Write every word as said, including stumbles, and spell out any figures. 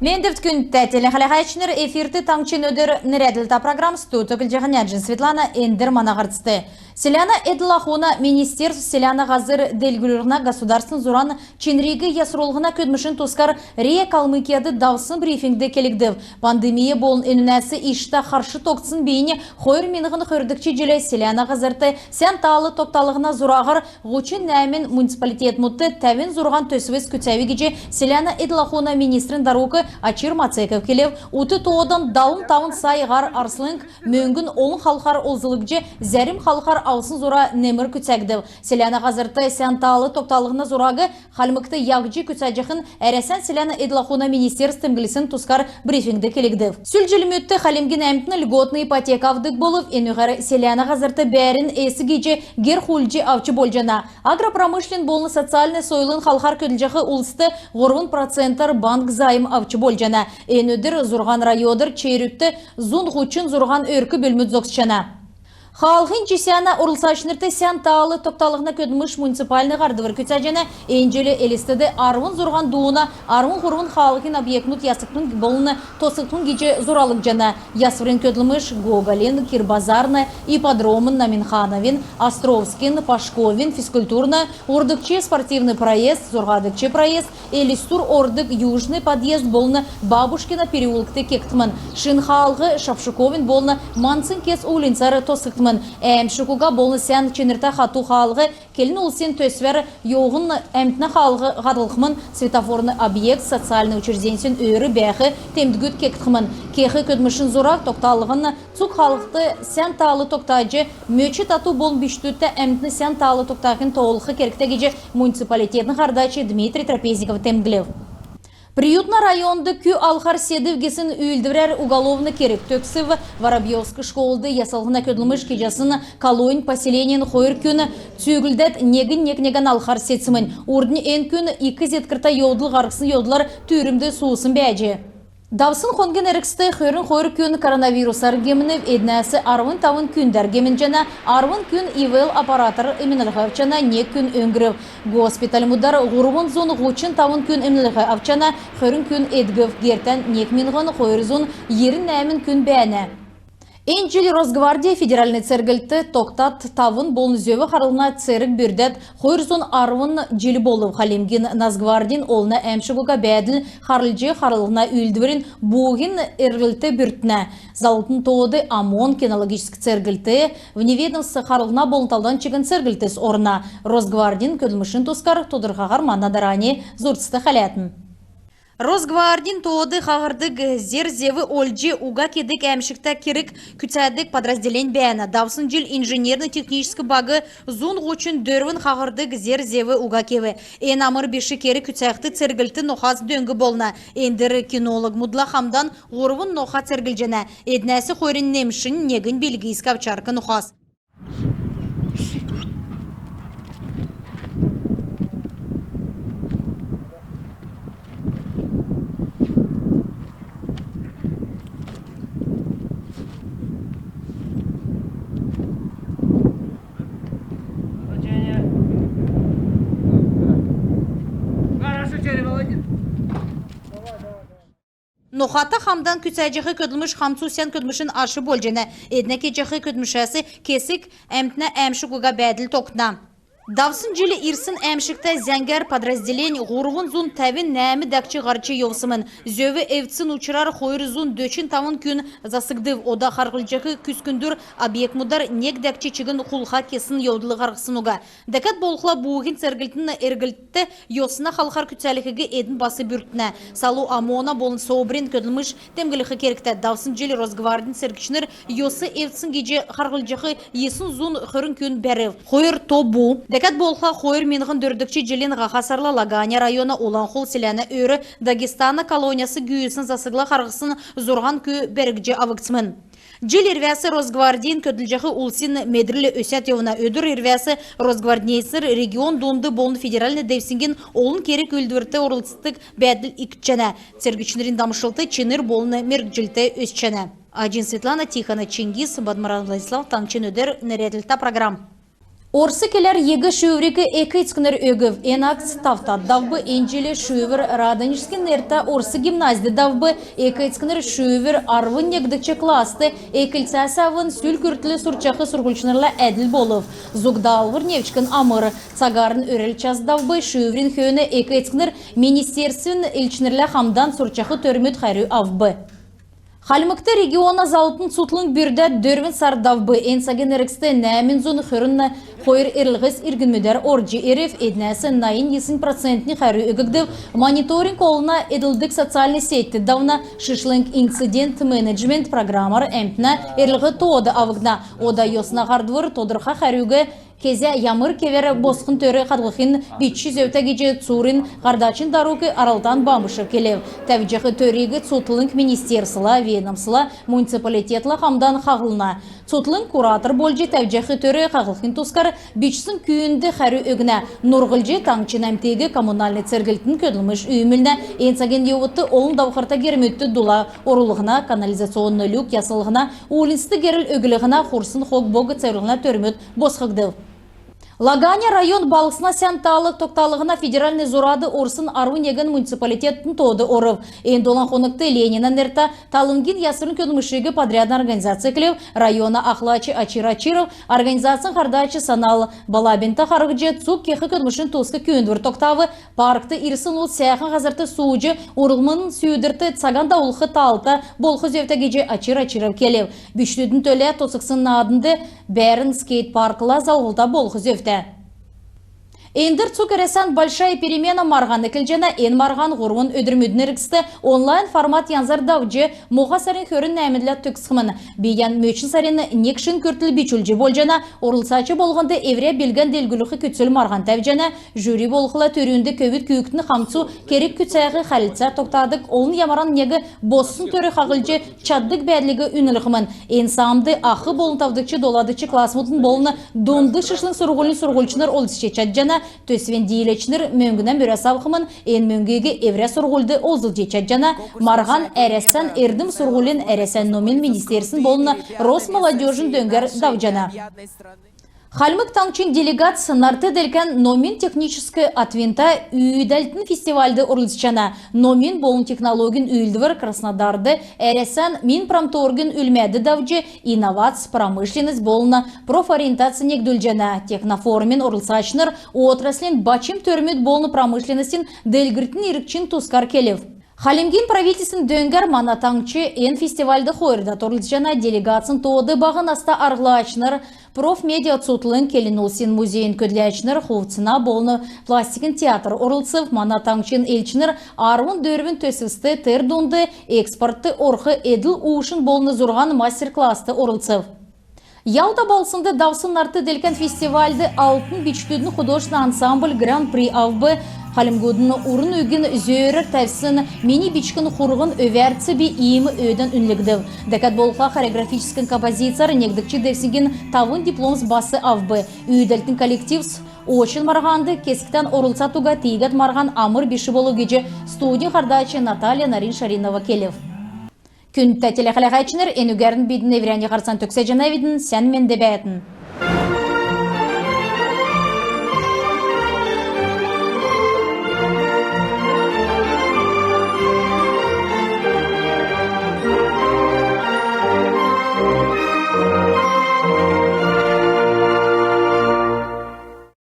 Мендвт, күндтә телехәләһәчнр! Эфирт «Таңһчин өдр» нерәдлһтә программ. Студьд Җаһанярҗин Светлана. Эндр мана һарцд. Селәнә эдл-ахуна министерств селәнә һазр делгрүллһнә государственн зуран чинриг ясруллһна көдлмшин тускар РИА Калмыкияд давсн брифингд келгдв. Пандемия болн энүнәс иштә харш тогтсн бийнь хойр миңһн хөрдгч җилд селәнә һазрт сән таал тогталһна зураһар һучн нәәмн муниципалитетмүдт тәвн зурһан төсвс күцәв гиҗ селәнә эдл-ахуна министрин дарук Очир Мацеков келв. Ут тоодан далн тавн сай һар арслң мөңгн олн халхар олзлгдҗ, зәрм халхар авсн зура немр күцәгдв. Селәнә һазрт сән таал тогталһна зураг Хальмгт яһҗ күцәҗәхин Әрәсән селәнә эдл-ахуна министерств темдглсн тускар брифингд келгдв. Сүл җилмүдт хальмгин әмтн льготн ипотека авдг болв. Энүгәр селәнә һазрт бәәрн эс гиҗ гер хулдҗ авч болҗана. Агропромышленн болн социальн сойлын халхар көдлҗәх улст һурвн процентәр банк займ авч болҗана. Эн өдр зурһан районд черүтт зун һучн зурһан өрк-бүлмүд зогсҗана. Хаалһин җисәнә орлцачнрт сән таал тогталһна көдлмш муниципальн һардвр күцәҗәнә. Эн җил Элстд арвн зурһан дууна арвн һурвн хаалһин объектмүд ясгдхмн болн тосхгдхмн гиҗ зуралгдҗана. Ясврин көдлмш Гоголин, Кирбазарна, Ипподромн, Наминхановин, Островскин, Пашковин, Физкультурна, һурвдгч спортивн проезд, зурһадгч проезд, Элстүр ордг Южный подъезд болн Бабушкина переулкт кегдхмн. Шин хаалһ Шапшуковин болн Манцин кец уульнцар тосхгдхмн. «Әәмшг уга болн сән чинртә хату хаалһ» келн-улсин төсвәр йовһн әмтнә хаалһ һарһлхмн. Светофорн объект, социальн учрежденьсин өөр бәәх темдгүд кегдхмн. Кех көдлмшин зура тогталһн цуг хаалһд сән таал тогтаҗ, мөч тату болн бичкдүдтә әмтн сән таал тогтахинь тоолх кергтә гиҗ муниципалитетин һардач Дмитрий Трапезников темдглв. Приютна районд күүг алхар седв гисн үүлдврәр уголовн керг төгсв. Воробьевск школд яслһна көдлмш кеҗәсн колонь поселенин хойр күн цүүглдәд, негнь нег-негән алхар седсмн. Урднь эн күн ик зеткртә йовдл һарһсн йовдлар түрмд суусн бәәҗ. Давсн хонгин эргцд хөрн хойр күн коронавирусар гемнв. Эднәс арвн тавн күндәр гемнҗәнә, арвн күн ИВЛ аппаратар эмнлһ авчана, нег күн өңгрв. Госпитальмудар һурвн зун һучн тавн күн эмнлһ авчана, хөрн күн эдгв. Гертән нег миңһн хойр зун йирн нәәмн күн бәәнә. Эн җил Росгвардин федеральн церглт тогтад, тавн болн зөв харлһна церг бүрдәд, хойр зун арвн җил болв. Хальмгин Нацгвардин олна әәмшг уга бәәдл харлҗ, харлһна үүлдврин бууһин эрглт бүрднә. Залһлтын тоод ОМОН кинологическ церглт, вневедомственн харлһна болн талдан чигн церглтс орна. Росгвардин көдлмшин тускар тодрхаһар мана дарани зурцд хәләтн. Росгвардин тоод хаһрдг зер-зев олҗ уга кедг әәмшгтә керг күцәдг подразделень бәәнә. Давсн җил инженерн-техническ баг зун һучн дөрвн хаһрдг зер-зев уга кев. Эн амр биш керг күцәхд церглт ноха дөң болна. Эндр кинологмудла хамдан һурвн ноха церглҗәнә. Эднәс хойрнь немшнь, негнь бельгийск овчарка нохас. Нохата хамдан күцәҗәх көдлмш хамцу сән көдлмшин аш болҗана. Эднә кеҗәх көдлмшәс кесг әмтнә әәмшг уга бәәдл тогтна. Давсн җил ирсн әәмшгтә зәңгәр подразделень һурвн зун тәвн нәәмн дәкҗ һарч йовсмн. Зөв эвдсн учрар хойр зун дөчн тавн күн засгдв. Ода харһлҗах күскндүр объектмудар нег дәкҗ чигн хулха кесн йовдл һарһсн уга. Дәкәд болхла бууһин церглтин эрглт йосна халхар күцәлһиг эдн бас бүрткнә. Салу ОМОН-а болн СОБР-ин көдлмш темдглх кергтә. Давсн җил Росгвардин цергчнр йос эвдсн гиҗ харһлҗах йисн зун хөрн күн бәрв. Хойр то бу. Дәкәд болхла хойр миңһн дөрвдгч җилин һаха сарла Лаганя района Улан Хол селәнә өөр Дагестана колонияс гүүсн засгла харһсн зурһан кү бәргдҗ авгдсмн. Җил ирвәс Росгвардин көдлҗәх улсин медрл өсәд йовна. Өдр ирвәс росгвардеецнр регион дунд болн федеральн девсңгин олн керг-үүлдврт орлцдг бәәдл икдҗәнә. Цергчнрин дамшлт, чинр болн мергҗлт өсчәнә. Аҗин Светлана, Тихона Чингиз, Бадмаран Владислав, «Таңһчин өдр» нерәдлһтә программ. Орс келәр ЕГЭ шүүвриг эк-эцкнр өгв. Эн акц Тавтад давв. Эн җил шүүвр Радонежскин нертә орс гимназьд давв. Эк-эцкнр шүүвр арвн негдгч класст эклцәс авн сүл күртл сурчах сурһульчнрла әдл болв. Зуг даалһвр невчкн амр. Цагарн өрәл час давв. Шүүврин хөөн эк-эцкнр министерствин элчнрлә хамдан сурчах төрмүд хәрү авв. Хальмгт региона заллтын цутхлң бүрдәд дөрвн сар давв. Эн цагин эргцд нәәмн зун хөрн хойр эрлһс иргнмүдәр орҗ ирв. Эднәс найн йисн процентнь хәрү өггдв. Мониторинг олна эдлдг социальн сетьд давна. Шишлң инцидент менеджмент программар әмтнә эрлһ тоод авгдна. Ода йосна һардвр тодрха хәрүг кезә ямр кевәр босхин төр хадһлхин бичҗ зөвтә гиҗ ЦУР-ин һардачин дарук Аралтан Бамбышев келв. Тәвҗәх төриг цутхлң министерствла, ведомствла, муниципалитетла хамдан хаһлна. Цутхлң куратор болҗ тәвҗәх төр хаһлхин тускар бичсн күүнд хәрү өгнә. Нурһлҗ таңһчин әмтиг коммунальн церглтин көдлмш үүмүлнә. Эн цагин йовудт олн давхрта гермүдт дула орулһна, канализационн люк яслһна, уульнцд герл өглһнә, хурсн хог-бог цеврлһнә төрмүд босхгдв. Лаганя район балһсна сән таал тогталһна федеральн зурад орсн арвн негн муниципалитетин тоод орв. Эн долан хонгт Ленинә нертә талвңгин ясврин көдлмшиг подрядн организац эклв. Района ахлач Ачир Ачиров, организацин һардач Санал Балабинта харһҗ, цуг кех көдлмшин туск күүндвр тогтав. Паркт ирсн улс сәәхн һазрт сууҗ, урһмлын сүүдрт цаган давулх таалта болх зөвтә гиҗ Ачир Ачиров келв. Бичкдүдин төлә тосхсн нааднд бәәрн скейт-паркла залһлда болх зөвтә. Эндр цуг Әрәсән «Большая перемена» марһан эклҗәнә. Эн марһан һурвн өдрмүдин эргцд онлайн формат янзар давҗ, моһа сарин хөрн нәәмнлә төгсхмн. Бийән мөчн сарин нег шин күртл бичүлҗ болҗана. Орлцач болһнд эврә билгән делгрүлх күцл марһан тәвҗәнә. Жюри болхла түрүнд көвүд күүкдин хамцу керг күцәх, хәрлцә тогтадг, олн ямаран нег боссн төр хаһлҗ чаддг бәәдлиг үнлхмн. Эн саамд ах болн тавдгч, доладгч классмудын болн дунд шишлң сурһулин сурһульчнр орлцҗ чадҗана. Төсвин дииләчнр мөңгнә мөрәс авхмн. Эн мөңгиг эврә сурһульд олзлҗ чадҗана. Марһан Әрәсән эрдм-сурһулин, Әрәсән номин министерствин болн Росмолодёжин дөңгәр давҗана. Хальмг Таңһчин делегац нарт-делкән номин-техническ атвинта үүдәлтин фестивальд орлцҗана. Номин болн технологин үүлдвр Краснодард Әрәсән Минпромторгин үлмәд давҗ, инновац, промышленность болн профориентац негдүлҗәнә. Технофорумин орлцачнр отраслин бачм төрмүд болн промышленностин делгрлтин иргчин тускар келв. Хальмгин правительствин дөңгәр мана таңһч эн фестивальд хойрдад орлцҗана. Делегацин тоод баһ наста арһлачнр, профмедиа цутхлң, келн улсин музейин көдләчнр, хувцна болн пластикин театр орлцв. Мана таңһчин элчнр арвн дөрвн төсвст, тер дунд экспортд орх эдл-уушин болн зурһан мастер-класст орлцв. Ялта балһснд давсн нарт-делкән фестивальд «Алтн бичкдүдин» художественн ансамбль гран-при авв. Хальмгудын урн үгин зөөрәр тәвсн «Мини бичкн хурһн өвәрц би» иим өөдән үнлгдв. Дәкәд болхла, хореографическ композицияр негдгч девсңгин тавн дипломс бас авв. Үүдәлтин коллективс очн марһанд кесгтән орлцад уга, тиигәд марһан амр биш болв гиҗ студин һардач Наталья Нарин-Шаринова келв. Күндтә теле хәләһәчнр, энүгәрн бидн эврәннь һарцан төгсәҗәнәвидн. Сән менд бәәтн.